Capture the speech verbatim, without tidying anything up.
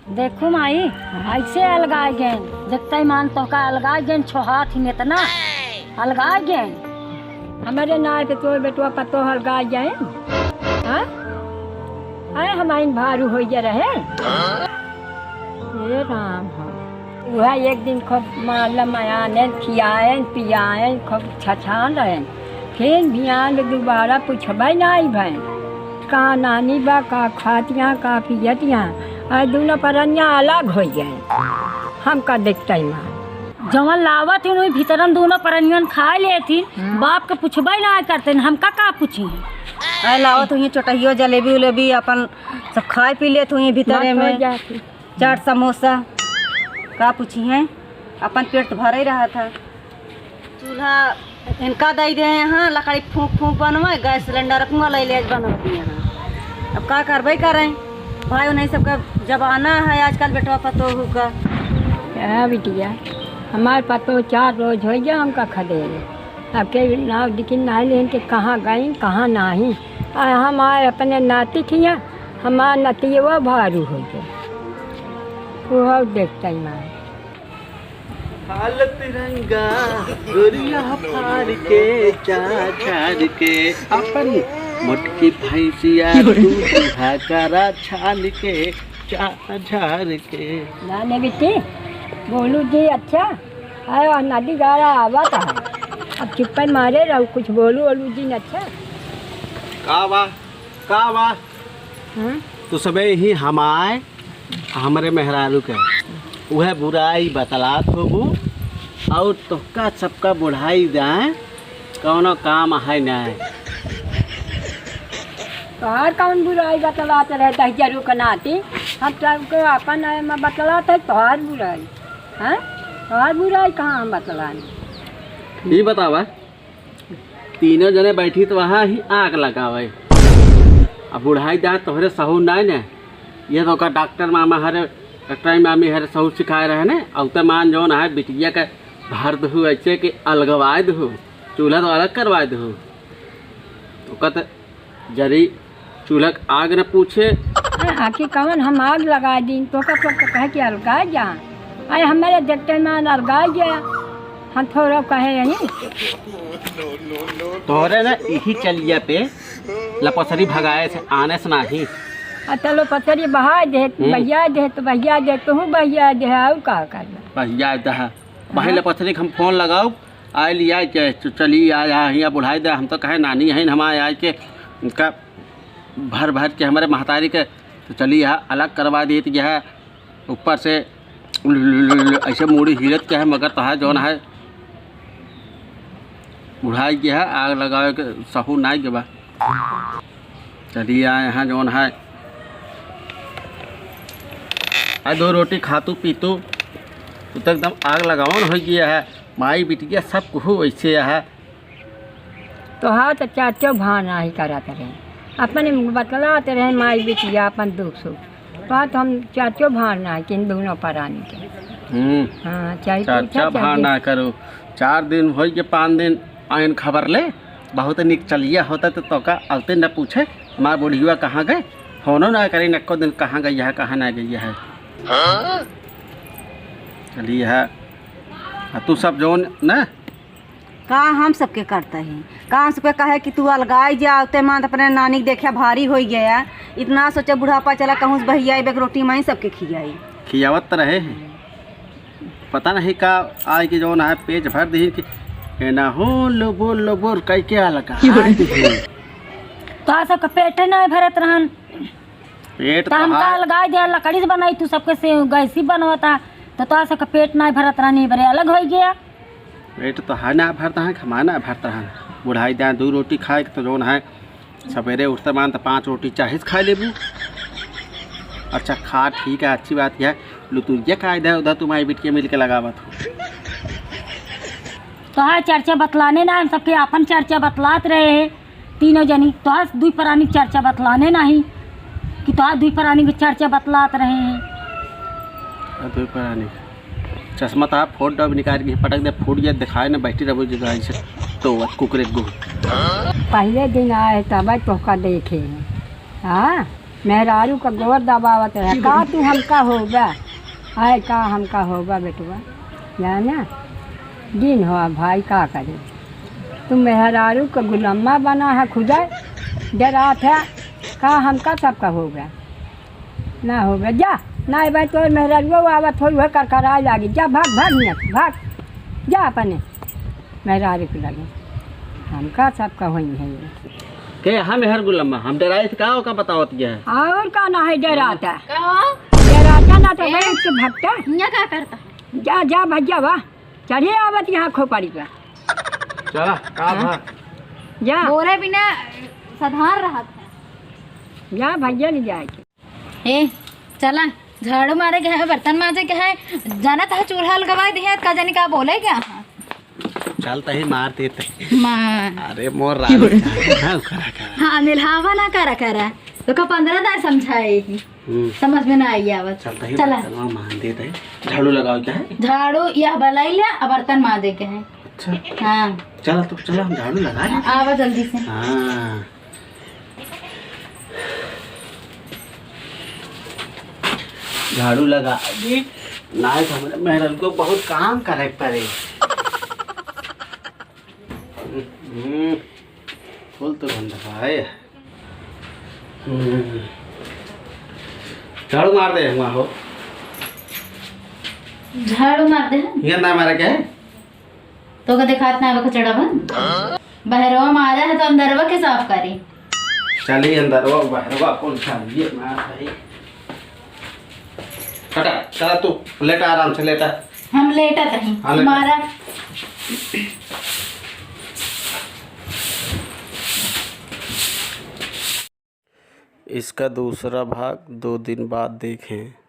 देखो माई, ऐसे अलगाए गए, जब तई मान तोहका अलगाए गए, छोहात ही इतना अलगाए गए। हमरे नाई पे तोर बेटवा पतोह अलगाए गए, हाँ? अरे हमाइन भारू होइया रहे। हे राम हो। उहै एक दिन खूब मारला मयाने, खियाएन, पियाएन, खूब छछान रहेन। फिर बिहान दुबारा पुछबै नाई भएन, का नानी बा, का खातिया, का पियतिया। अरे दुनो परनिया अलग होइ गए। हमका देखतै मार। जवन लावत ही, उही भीतरन दुनो परनियन खाए लेत ही। हाँ। बाप के पुछबै नाई करते, हमका का पूछी? अरे लावत हुई चोटहियो, जलेबी उलेबी, अपन सब खाए पी लेत हुई भीतरे में। जाती। चाट समोसा, का पूछी हैं, अपन पेट तो भरे रहा था। चूल्हा इनका दे दे हैं, लकड़ी फूंक फूंक बनवा, गैस सिलेंडर अपना ले ले बनवा दिए हैं। अब का करबे करें भाई, उन्हीं सबका जमाना है आजकल बेटवा पतोहू का। क्या बिटिया, हमार पतोह चार रोज होइ गया हमका खदेरे। अब के नाव दिखिन नाहीं लेन के कहाँ गई, कहाँ नाहीं। आ हम आए अपने नाती खिया, हमार नतियवा भारू होइ गए। वो देखते ही मार। हालत रंगा गोरिया फाड़ के, चा झाड़ के, अपन मोटकी भैंसिया तू दूहा करा छान के, चा झाड़ के। नाने बिट्टी, बोलू जी अच्छा, आयो नदी गारा आवत है। अब चुप्पे मारे रहो, कुछ बोलू ओलू जी न अच्छा। का बा, का बा? हाँ? तू सबे ही हमाए हमरे मेहरारू के उहे बुराई बतलात होबू, और तोहका सबका बुढ़ाई जाए, कौनो काम है नाहीं। तोहार कौन बुराई बतलात रहे दहिजरू के नाती? हम सबके अपन एमे बतलात है तोहार बुराई, हाँ? तोहार बुराई कहाँ हम बतलानी? ई बतावा, तीनों जने बैठी तो वहाँ ही आग लगावे। अब बुढ़ाई जाए तोहरे सहूर नाई ने, ये तो का डॉक्टर मामा हरे, डॉक्टर मामी हरे सहूर सिखाए रहे ने, अब ते मान जौन है बिटिया के भर दहू ऐसे कि अलगवाए दहू, चूल्हा तो अलग करवाए दहू। तो कहते जरी चूल्हा के आग न पूछे। अरे आखिर कवन हम आग लगाए दीन, तोका तो कहे कि अलगाए जा। अरे हमारे देखते मान अलगाए गया, हम थोड़ा कहे यही। तोहरे ना इही चलिया पे लपसरी भगाए से आने से नाही। आ चलो पसरी बहाए दे, हम्म। बहिया दे तो बहिया दे, तू बहिया दे, और का करना? बहिया दे। वही हाँ। लपसरी के हम फोन लगाओ, आए लिया के, च-, चली आ, आ, हियाँ बुढ़ाई दे, हम तो कहे नानी हैं, हम आए, आए के उनका भर भर के हमारे महतारी के, तो चली यहाँ अलग करवा देत है, ऊपर से ऐसे मूड़ी हिलत के है, मगर तोहार जौन है, बुढ़ाई के है, आग लगावे के सहू नाई के बा। चली आ, यहाँ जौन है, आ दो रोटी खातू पीतू, तू तो एकदम आग लगावन हो गया है। माई बिटिया सब कुहू वैसे है। तोहार तो चाचो भार नाही करत रहे, अपने बतलात रहे माई बिटिया अपन दुख सुख। तोहार तो हम चाचो भार नाही किन दोनों परानी के। हम्म। हाँ, चाहे तू चाचा चाहे भार ना करो। चार दिन होई के पाँच दिन आइन खबर ले, बहुत निक चलिया होता तो तोका अलते न पूछे, हमार बुढ़िया कहाँ गए, फोनो ना करे, नको दिन कहाँ गई है, कहाँ ना गई है। चलिए है, आ तू सब जौन ना का हम सबके करता ही? का हम सबके कहे कि तू अलगाई जा, ते मान अपने नानी के देखा भारी होई गया। इतना सोचे बुढ़ापा चला कहूँ से बहिया आइबे के रोटी माई सबके खियाई। खियावत त रहे हैं। पता नहीं का आए कि जौन है पेट भर दही कि ए ना हो लोबोर लोबोर कई के अलगाई दही। तो आ सबका पेट नहीं भरत रहन। पेट त हम तोहार का अलगाई दे, लकड़ी से बनाई, तू सबके से गैसी बनवता, तो तोहार सबके पेट नाई भरत रहनी, बरे अलग होई गया। पेट तो है ना भरता है, खमा ना भरता है। बुढ़ाई दे दो रोटी खाए के तो जौन है, सवेरे उठते मान तो पाँच रोटी चाहे से खा लेबू। अच्छा खा, ठीक है, अच्छी बात है। लुतुरिया का इधर उधर तुम्हारी बिटिया मिल के लगावत हो। तोहार चर्चा बतलाने ना, हम सबके अपन चर्चा बतलात रहे हैं। तीनों जनी, तोहार दुई परानी के चर्चा बतलाने नाही कि तोहार दुई परानी के चर्चा बतलात रहे हैं। आ, दुई परानी। चश्मा तो आप फोड़ दो, निकाल के पटक दे, फूट गया, दिखाए ना, बैठी रहबो जगह से, तो कुकरे गो। पहले दिन आए तब तोहका देखे। हाँ, मेहरारू का गोर दबावत है, "का तू हमका होबा? आय का हमका होबा बेटवा?" जाना, दिन हो भाई, का करे? तू मेहरारू का गुलामा बना है खुदा, डरात है, "का हमका सबका होबा?" ना होबा, जा, ना भाई, तोर मेहरारू आवत हो, वह करकराए लागी, जा, भाग, भाग, नियत, भाग, जा अपने। मेहरारू के लगे। हमका सबका होई है ये। के हम हर गुलामा, हम डराइत का, ओका बतावत गया है। और का ना है डराता? का हो? डराता ना तो ए? मैं इसके भगता। हियाँ का करता? जा, जा भैया, वाह। चढ़े आवत यहाँ खोपड़ी पे। चला, का हाँ? भा? जा। बोले बिना साधार रहत है। जा भैया ले जाए के। ए, चला, झाड़ू मारे के है, बर्तन माजे के है, जाना तो चूल्हा लगवाए दिहे, का जानी का बोले क्या? चल तही मार देते। मार। अरे मोर रानी, हाँ, करा, करा। हाँ, मिलावा ना करा, करा। तो का पन्द्रह दार समझाए ही। हम्म। समझ में ना आई आवत। चल तही चला। बर्तन मार देते। झाड़ू लगाओ क्या है? झाड़ू यह बलाई ले, अब बर्तन माजे के है। अच्छा। हाँ। चला तो, चला, हम झाड़ू लगा लेते। आवा जल्दी से। हाँ। झाड़ू लगा दे। नाय तो हमरे मेहरन को बहुत काम करे के पड़े। हम्म, फूल तो गंदा है। हम्म। झाड़ू मार दे, हुआ हो। झाड़ू मार दे। ये ना मारे के? तो का देखात ना बा कचड़ा बा? बहरवा मारा है तो अंदरवा के साफ करी। चली अंदरवा, बहरवा कौन खाली है, मार भाई। हटा, चला तू, लेटा आराम से लेटा। हम लेटत हई, हाँ, लेटा। हमारा इसका दूसरा भाग दो दिन बाद देखें।